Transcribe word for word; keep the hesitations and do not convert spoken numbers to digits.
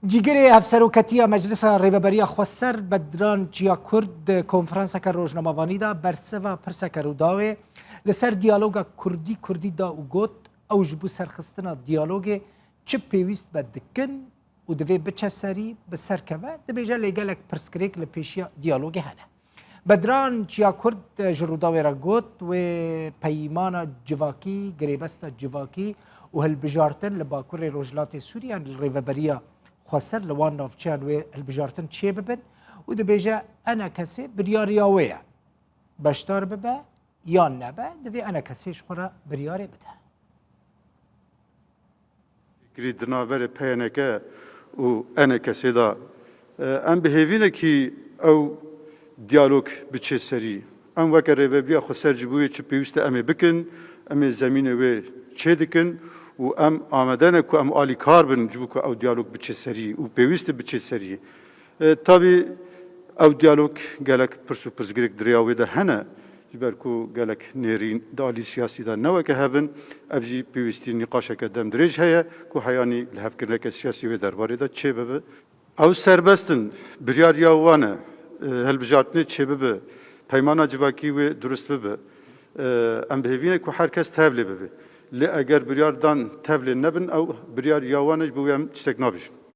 Cîgirê Hevseroketiya Meclisa Rêveberiya Xweser Bedran Çiyakurd di konferanseke rojnamevanî de bersiva pirseke Rûdawê li ser diyaloga Kurdî-Kurdî da û got, ew ji bo serxistina diyalogê çi pêwîst be dikin û divê biçe serî, bi ser keve, dibêje lê gelek pirsgirêk li pêşiya diyalogê hene. Bedran Çiyakurd ji Rûdawê re got, wê peymana civakî, girêbesta civakî û hilbijartin li Bakurê Rojhilatê Sûriye li Rêveberiya Xweser li wan navçeyan wê hilbijartin çêbibin û dibêje, ENKSê biryariya wê ye. Beşdar bibe yan nebe, divê ENKSê ji xwe re biryarê bide. Kirî di navberê P Y N K û ENKSê de, e, em bi hêvî ne kî ew diyalog biçe serî. Em weke Rêveberiya Xweser ji bo wê çi pêwîst e em ê bikin, em ê zemînê wê çêdikin û em amade ne ku em alîkar bin ji bo ku ew diyalog biçe serî û pêwîst e biçe serî. E, tabî ew diyalog gelek pirs û pirsgirêk di rêya wê de hene, ji ber ku gelek nêrîn di alî siyasî de ne weke hev in, ev jî pêwîstî nîqaşeke demdirêj heye ku heyanî lihevkirineke siyasî wê derbarê de çêbibe. Ew serbest in, biryar ya wan e, e, hilbijartinê çêbibe, peymana civakî wê durust bibe. E, em bi hêvî ne ku her kes tevlê bibe. Lê eger biryar dan tevlê nebin, ew biryar ya wan e, ji bo wê em tiştek nabêjin.